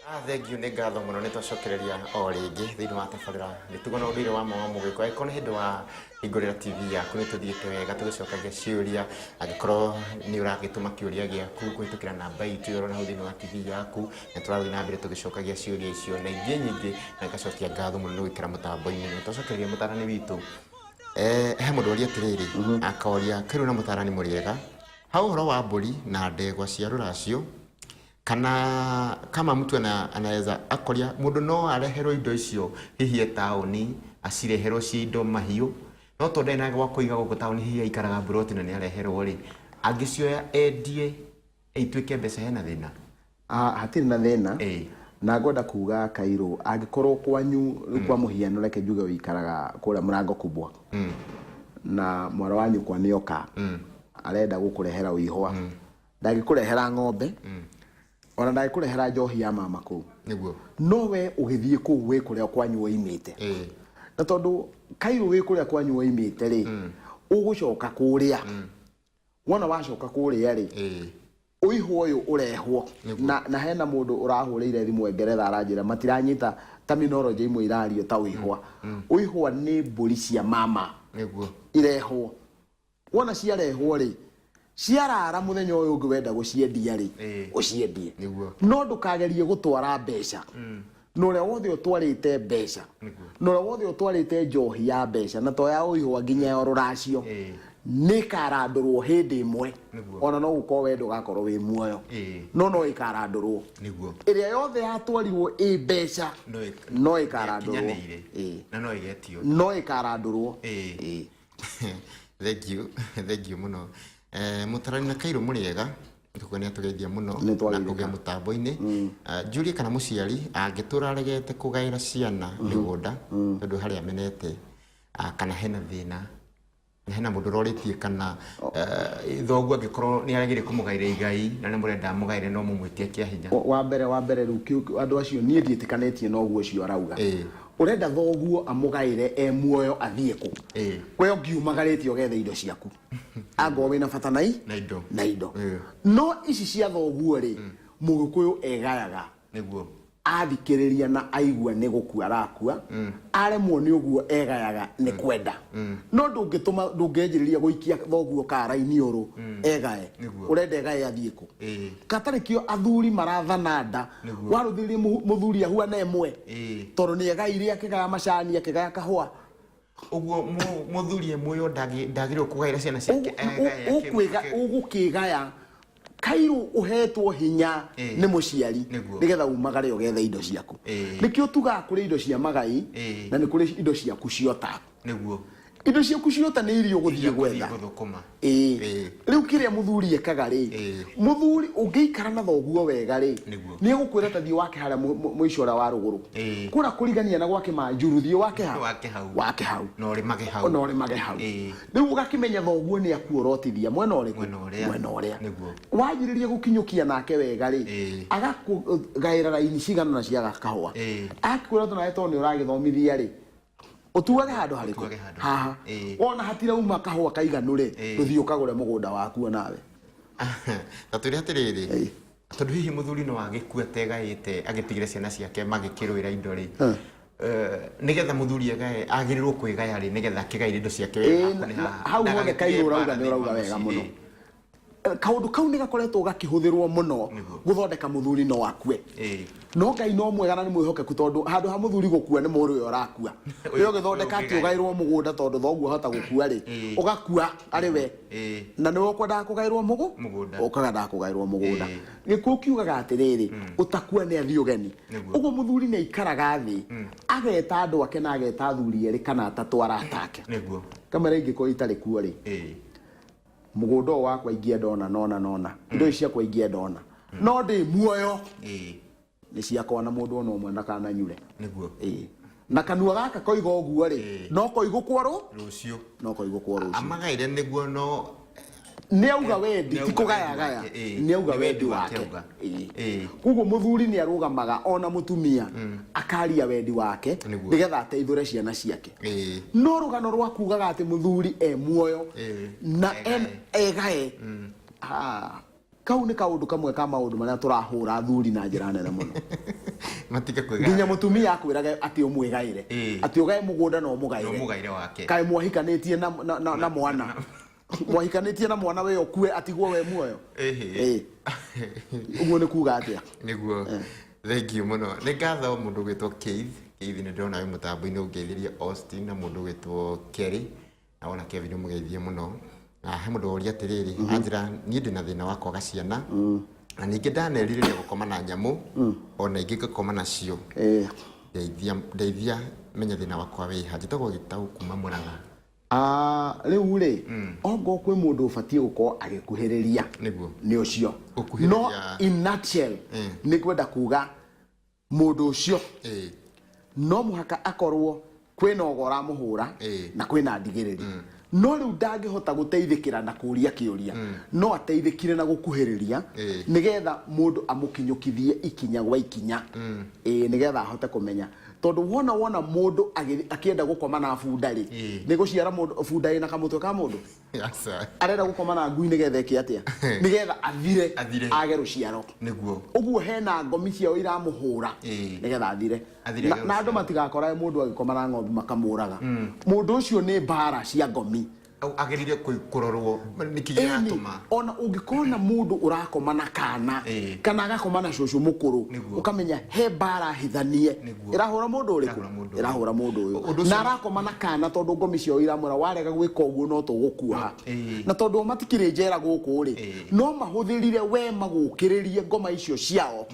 Thengiũ nĩ ngatho mũno nĩ twacokereria o rĩngĩ thĩinĩ wa tabarĩra mĩtugo na ũndũire wa ma wa mũgĩkũyũ. Angĩkorwo nĩ hĩndĩ wa hingũrĩra TV yaku nĩ tũthiĩte wega tũgĩcokagia ciũria. Angĩkorwo nĩ ũragĩtũma kĩũria gĩaku kũhĩtũkĩra namba itũ ĩyo ũrona hau thĩinĩ wa TV yaku, nĩ tũrathiĩ na mbere tũgĩcokagia ciũria icio na ingĩ nyingĩ, na ngacokia ngatho mũno nĩ gũikara mũtambo-inĩ. Nĩ twacokereria mũtarani witũ. He mũndũ woria atĩrĩrĩ, akoria kĩrũ na mũtarani mũrĩega, ha ũhoro wa mbũri na ndegwa cia rũracio, kana kama mtu anaweza akoria mũndũ no areherwo indo icio hihi e taũni acireherwo ci indo mahiũ, no tondũ ndarĩ na gwa kũiga gũkũ taũni hihi aikaraga mburoti na nĩ areherwo rĩ, angĩcioya endie ituĩke mbeca hena thĩna? Hatirĩ na thĩna. Na ngwenda kuga Kairũ, angĩkorwo kwanyu rĩu kwa mũhiano reke njuge ũikaraga kũrĩa Mũrango Kubwa na mwarĩ wa nyũkwa nĩoka arenda gũkũrehera ũihwa, ndangĩkũrehera ng'ombe ona ndangĩkũrehera njohi ya mama kũu. No we ũgĩthiĩ kũu wĩ kũrĩa kwanyu woimĩte, na tondũ Kairũ wĩ kũrĩa kwanyu woimĩte rĩ, ũgũcoka kũrĩa. Wona wacoka kũrĩa rĩ, ũihwa ũyũ ũrehwo. Na hena mũndũ ũrahũrĩire thimũ e Ngeretha aranjĩra matiranyita terminology imwe irario ta ũihwa. Ũihwa nĩ mbũri cia mama irehwo. Wona ciarehwo rĩ, ciarara mũthenya ũyũ ũngĩ wenda gũciendia rĩ, ũciendie. No ndũkagerie gũtwara mbeca. Na ũrĩa wothe ũtwarĩte mbeca, na ũrĩa wothe ũtwarĩte njohi ya mbeca, na to ya ũihwa nginya ya rũracio, nĩ ĩkarandũrwo hĩndĩ ĩmwe. Ona no gũkorwo we ndũgakorwo wĩ muoyo, no no ĩkarandũrwo. Ĩrĩa yothe yatwarirwo ĩ mbeca no ĩkarandũrwo. Na no ĩgetio. No ĩkarandũrwo. Thengiũ, thengiũ mũno. Mũtarani na Kairũ mũrĩega, tũkuo nĩ atũgeithia mũno Nĩ na twageithĩka. kũgĩa mũtambo-inĩ. Njũrie kana mũciari angĩtũra aregete kũgaĩra ciana mĩgũnda tondũ harĩa amenete, kana hena thĩna, na hena mũndũ ũrorĩtie kana thoguo angĩkorwo nĩ aregire kũmũgaĩra igai na nĩ mũrenda amũgaĩre no mũmwĩtie kĩa hinya. Wa mbere rĩu andũ acio niĩ ndiĩtĩkanĩtie na ũguo ũcio arauga. Ũrenda thoguo amũgaĩre e muoyo athiĩ kũ? We ũngiumagarĩte ũgethe indo ciaku angorwo wĩna bata na Na indo. Na indo. No ici cia thoguo rĩ, mũgĩkũyũ egayaga athikĩrĩria na aigua nĩ gũkua arakua, aremwo nĩ ũguo egayaga nĩ kwenda. No ndũngĩtũma, ndũngĩanjĩrĩria gũikia thoguo kara-inĩ ũrũ egae. Ũrenda egae athiĩ kũ? Katarĩ kĩo athuri marathana nda. Warũthĩrĩria mũthuri ahuana ĩmwe tondũ nĩ egaire, akĩgaya macani, akĩgaya kahũa. Ũguo mũthuri e muoyo ndagĩrĩirwo kũgaĩra ciana ciake, egae Ũgũkĩgaya Kairũ ũhetwo hinya nĩ mũciari nĩgetha umagare ũgethe indo ciaku. Nĩkĩo tugaga kũrĩ indo cia magai na nĩ kũrĩ indo ciaku ciota. Indo ciaku ciota nĩ iria ũgũthiĩ Iria gwetha. Gũthũkũma. Rĩu kĩrĩa mũthuri ekaga rĩ, mũthuri ũngĩikara na thoguo wega rĩ, nĩ egũkwĩra ta thiĩ wake harĩa mũico ũrĩa wa rũgũrũ. Kũrĩa kũrigania na gwa Kĩmanjuru, thiĩ wake ha? Wake hau. Wake hau. Na ũrĩmage hau. Na ũrĩmage hau. Rĩu ũgakĩmenya thoguo nĩ akuorotithia mwena ũrĩkũ? Mwena ũrĩa. Mwena ũrĩa. Wanjĩrĩria gũkinyũkia nake wega rĩ, agakũgaĩra raini cigana na cia kahũa. Agakwĩra tondũ nawe tondũ nĩ ũragĩthomithia rĩ, ũtuage handũ harĩkũ? Ũtuage handũ. Haha. Wona hatirauma kahũa kaiganu rĩ, ndũthiĩ ũkagũre mũgũnda waku onawe. Ta twĩre atĩrĩrĩ, tondũ hihi mũthuri no agĩkue ategaĩte agĩtigĩre ciana ciake magĩkĩrũĩra indo rĩ, nĩgetha mũthuri egae agĩrĩirwo kwĩgaya rĩ, nĩgetha akĩgaire indo ciake wega, hakuhĩ na haha. Hau hothe Ndagagĩtige Kairũ ũrauga mbara nĩ thĩinĩ ũrauga wa wega mũciĩ. mũno. Kaũndũ kau nĩ gakoretwo gakĩhũthĩrwo mũno gũthondeka mũthuri no akue. No Ngai no mwega na nĩ mwĩhokeku, tondũ handũ ha mũthuri gũkua nĩ mũrũwe ũrakua. We ũgĩthondeka atĩ ũgaĩrwo mũgũnda tondũ thoguo ahota gũkua rĩ, ũgakua arĩ we. Na nĩwe ũkwendaga kũgaĩrwo Mũgũnda. Ũkwendaga kũgaĩrwo mũgũnda. Gĩkuũ kiugaga atĩrĩrĩ, ũtakua nĩ athiĩ ũgeni. Ũguo mũthuri nĩ aikaraga thĩ, ageta andũ ake na ageta athuri erĩ kana atatũ arata ake. Kamera ingĩkorwo itarĩ kuo rĩ, mũgũnda ũyũ wakwa ingĩenda ona nona nona indo ici ciakwa ingĩenda ona no ndĩ muoyo, nĩ ciakwa na mũndũ ona ũmwe ndakananyure. Na kanua gaka koiga ũguo rĩ, no koigũkwo rũ rũciũ. No koigũkwo rũciũ. Amagaire nĩguo no Nĩ auga wendi, Nĩ ti auga kũgaya wendi gaya. wake, ĩĩ. Nĩ auga Nĩ wendi wendi wake wake. auga. Koguo mũthuri nĩ arũgamaga ona mũtumia akaria wendi wake nĩgetha ateithũre ciana ciake. No rũgano rwa kugaga atĩ mũthuri e muoyo na Egae. egae. Ah, kau nĩ kaũndũ kamwe ka maũndũ marĩa tũrahũra athuri na njĩra nene mũno. Matige kwĩgaya. Nginya mũtumia akwĩrage atĩ ũmwĩgaĩre. Atĩ ũgae mũgũnda na ũmũgaĩre. Na ũmũgaĩre wake. Kaĩ mwahikanĩtie na, na, na, na mwana mwahikanĩtie na mwana we ũkue atigwo we muoyo? Ĩhĩ. Ĩĩ. Ũguo nĩ kuga atĩa? Nĩguo. Thank you mũno. Nĩ ngatho mũndũ ũgwĩtwo Keith. Keith, nĩ ndĩrona wĩ mũtambo-inĩ, ũngeithĩrie Austin na mũndũ ũgwĩtwo Kerry na wona Kevin, ũmũgeithie mũno. Na he mũndũ woria atĩrĩrĩ, anjĩra niĩ ndĩna thĩna wa kwaga ciana na ningĩ ndanerirĩria gũkoma na nyamũ ona ingĩ ngakoma nacio. Ndeithia, ndeithia menye thĩna wakwa wĩha. Njĩtagwo Gĩtau kuma Mũrang'a. Ah, rĩu rĩ, ongoo kwĩ mũndũ ũbatiĩ gũkorwo agĩkuhĩrĩria, nĩ ũcio. Gũkuhĩrĩria. No in nutshell, nĩ kwenda kuga mũndũ ũcio no mũhaka akorwo kwĩna ũgo ũramũhũra na kwĩna ndigĩrĩri, no rĩu ndangĩhota gũteithĩkĩra na kũria kĩũria, no ateithĩkire na gũkuhĩrĩria nĩgetha mũndũ amũkinyũkithie ikinya gwa ikinya, ĩĩ, nĩgetha ahote kũmenya. Tondũ wona mũndũ akĩenda gũkoma na bunda rĩ, nĩ gũciara mũndũ bunda ĩna kamũtwe ka mũndũ. Aca. Arenda gũkoma na ngui nĩgetha ĩke atĩa? Nĩgetha athire. Athire. Age rũciaro. Ũguo hena ngomi ciao iramũhũra nĩgetha athire. Athire Na, age na andũ rũciaro. matigakorae mũndũ agĩkoma na ng'ombe makamũraga. Mũndũ ũcio nĩ mbara cia ngomi. Au agĩrĩire kũrorwo nĩkĩ Ĩni, gĩratũma. Ona ũngĩkona mũndũ ũrakoma na kana kana agakoma na cũcũ mũkũrũ, ũkamenya he mbara hithanie ĩrahũra mũndũ ũrĩkũ. Ĩrahũra mũndũ ũyũ. Ĩrahũra mũndũ ũyũ. Ũndũ ũcio Na arakoma na kana tondũ ngomi ciao iramwĩra warega gwĩka ũguo no tũgũkuoha. Na tondũ o matikĩrĩ njera gũkũ rĩ, no mahũthĩrire we magũkĩrĩrie ngoma icio ciao,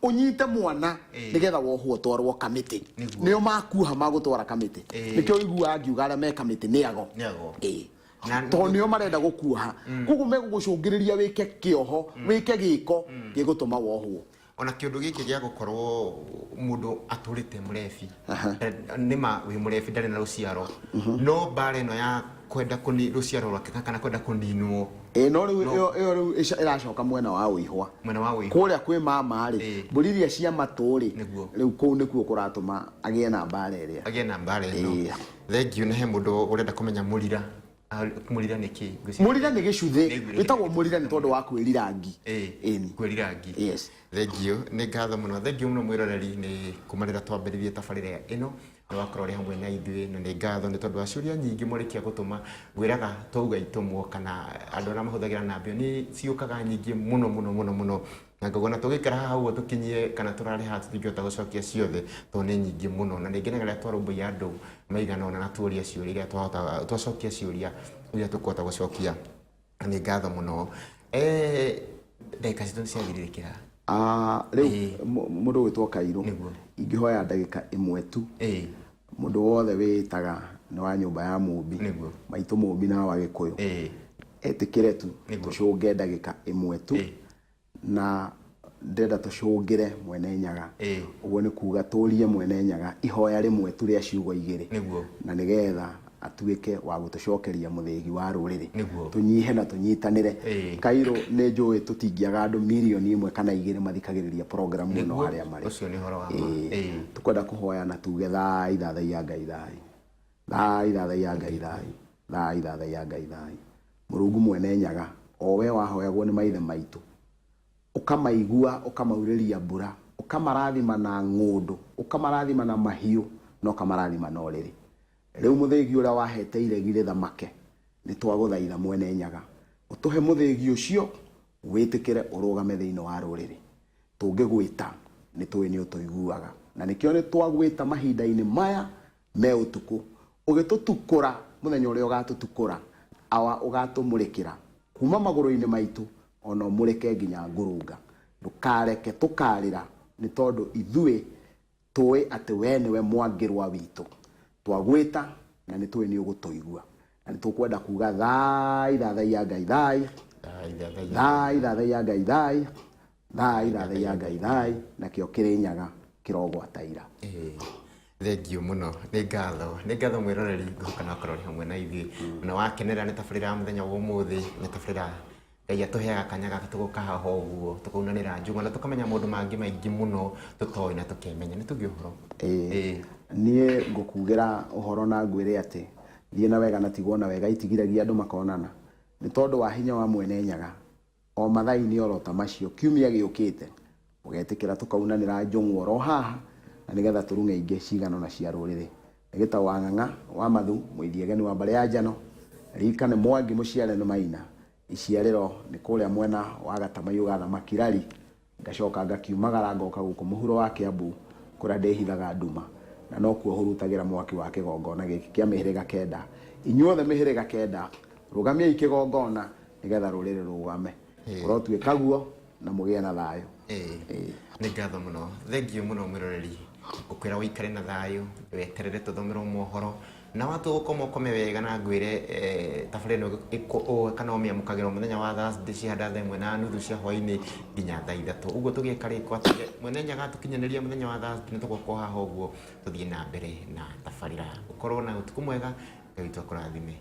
ũnyite mwana nĩgetha wohwo ũtwarwo kamĩtĩ. Nĩo makuoha magũtwara kamĩtĩ. Nĩkĩo ũiguaga ngiuga arĩa me kamĩtĩ nĩ ago. Nĩ ago. Ĩĩ. Tondũ nĩo marenda gũkuoha, koguo megũgũcũngĩrĩria wĩke kĩoho, wĩke gĩko gĩgũtũma wohwo. Ona kĩũndũ gĩkĩ gĩa gũkorwo mũndũ atũrĩte mũrebi, nĩma wĩ mũrebi, ndarĩ na rũciaro, no mbara ĩno ya kwenda kũni rũciaro rwake kana kwenda kũninwo. Ĩĩ, no rĩu ĩyo rĩu ĩracoka mwena wa ũihwa. Mwena wa ũihwa. Kũrĩa kwĩ mama rĩ, mbũri iria cia matũ rĩ, rĩu kũu nĩkuo kũratũma agĩe na mbara ĩrĩa. Agĩe na mbara ĩno. Thank you. Na he mũndũ ũrenda kũmenya mũrira. Ah, mũrira nĩ kĩ? Ngwĩciria- Mũrira nĩ gĩcuthĩ. Nĩ Wĩtagwo mũrira nĩ tondũ wa kwĩrira ngi. Ĩni. Kwĩrira ngi. Yes. Thank you. Nĩ ngatho mũno. Thank you mũno mwĩroreri, nĩ kuma rĩrĩa twambĩrĩirie tabarĩra ĩno nĩ wakorwo ũrĩ hamwe na ithuĩ, na nĩ ngatho nĩ tondũ wa ciũria nyingĩ mwarĩkia gũtũma. Ngwĩraga twauga itũmwo kana andũ arĩa mahũthagĩra namba ĩyo nĩ ciũkaga nyingĩ mũno mũno mũno mũno, na ngauga na tũgĩikara haha ũguo tũkinyie kana tũrare haha tũtingĩhota gũcokia ciothe tondũ nĩ nyingĩ mũno. Na nĩ ngenaga rĩrĩa twarũmbũiya andũ maigana ũna na tuoria ciũria iria twahota, twacokia ciũria iria tũkũhota gũcokia, na nĩ ngatho mũno. Ndagĩka citũ nĩ ciathirĩrĩkĩra. Ah, rĩu mũndũ ũgwĩtwo Kairũ, ingĩhoya ndagĩka ĩmwe tu. Mũndũ wothe wĩĩtaga nĩ wa nyũmba ya Mũmbi, maitũ Mũmbi na wa Gĩkũyũ, etĩkĩre tu tũcũnge ndagĩka ĩmwe tu. Na ndĩrenda tũcũngĩre Mwene Nyaga. Ũguo nĩ kuga tũrie Mwene Nyaga ihoya rĩmwe tu rĩa ciugo igĩrĩ, na nĩgetha atuĩke wa gũtũcokeria mũthĩgi wa rũrĩrĩ, tũnyihe na tũnyitanĩre. Kairũ, nĩ njũĩ tũtingĩaga andũ mirioni 1 kana 2 mathikagĩrĩria programu ĩno harĩa marĩ. Ũcio nĩ ũhoro wa ma. Tũkwenda kũhoya na tuge thai thathaiya Ngai thai, thai thathaiya Ngai thai, thai thathaiya Ngai thai. Mũrungu Mwene Nyaga, o we wahoyagwo nĩ maithe maitũ, ũkamaigua, ũkamaurĩria mbura, ũkamarathima na ng'ũndũ, ũkamarathima na mahiũ, na ũkamarathima na ũrĩrĩ. Rĩu mũthĩgi ũrĩa wahete iregi rĩthamake, nĩ twagũthaitha Mwene Nyaga ũtũhe mũthĩgi ũcio, wĩtĩkĩre ũrũgame thĩinĩ wa rũrĩrĩ. Tũngĩgwĩta nĩ tũĩ nĩ ũtũiguaga, na nĩkĩo nĩ twagwĩta mahinda-inĩ maya me ũtukũ. Ũgĩtũtukũra mũthenya ũrĩa ũgatũtukũra, awa ũgatũmũrĩkĩra kuma magũrũ-inĩ maitũ, ona ũmũrĩke nginya ngurunga. Ndũkareke tũkarĩra, nĩ tondũ ithuĩ tũĩ atĩ we nĩwe mwangĩrwa witũ. Twagwĩta na nĩ tũĩ nĩ ũgũtũigua, na nĩ tũkwenda kuga thai thathaiya Ngai thai, thai thathaiya Ngai thai, thai thathaiya Ngai thai, nakĩo Kĩrĩnyaga kĩrogwata ira. Thank you mũno, nĩ ngatho, nĩ ngatho mwĩroreri. Ngũhoka no akorwo ũrĩ hamwe na ithuĩ na wakenera nĩ tabarĩra ya mũthenya wa ũmũthĩ. Nĩ tabarĩra Ngai atũheaga kanya gaka tũgoka haha ũguo tũkaunanĩra njũng'wa na tũkamenya maũndũ mangĩ maingĩ mũno tũtoĩ na tũkemenya. Nĩ tuge ũhoro. Niĩ ngũkugĩra ũhoro na ngwĩre atĩ thiĩ na wega na tigwo na wega itigiragia andũ makonana, nĩ tondũ wa hinya wa Mwene Nyaga o mathaa-inĩ oro ta macio kiumia gĩũkĩte. Mũgetĩkĩra tũkaunanĩra njũng'wa oro haha na nĩgetha tũrung'e ingĩ cigana ũna cia rũrĩrĩ. Nĩgĩtagwo Wang'ang'a wa Mathu, Mũithiegeni wa mbarĩ ya Njano, rika nĩ Mwangi mũciare nĩ Maina, iciarĩro nĩ kũrĩa mwena wa Gatamaiyũ ga Thamaki Rari, ngacoka ngakiumagara ngoka gũkũ mũhuro wa Kiambu kũrĩa ndĩhithaga nduma, na nokuo hurutagĩra mwaki wa kĩgongona gĩkĩ kĩa mĩhĩrĩga kenda. Inyuothe mĩhĩrĩga kenda, rũgamiai kĩgongona nĩgetha rũrĩrĩ rũgame. Kũrotuĩka guo na mũgĩe na thayũ. Ĩĩ. Nĩ ngatho mũno, thengiũ mũno mwĩroreri, ngũkwĩra ũikare na thayũ, weterere tũthomerwo mohoro, na watua gũkoma ũkome wega na ngwĩre eh, tabarĩra ĩno ĩkũ- kana ũmĩamũkagĩra o mũthenya wa Thursday cihanda thaa ĩmwe na nuthu cia hwainĩ nginya thaa ithatũ ũguo tũgĩka rĩko atĩ mwene nyaga tũkinyanĩria mũthenya wa Thursday nĩ tũgoka haha ũguo tũthiĩ na mbere na tabarĩra. Ũkorwo na ũtukũ mwega, Ngai witũ akũrathime.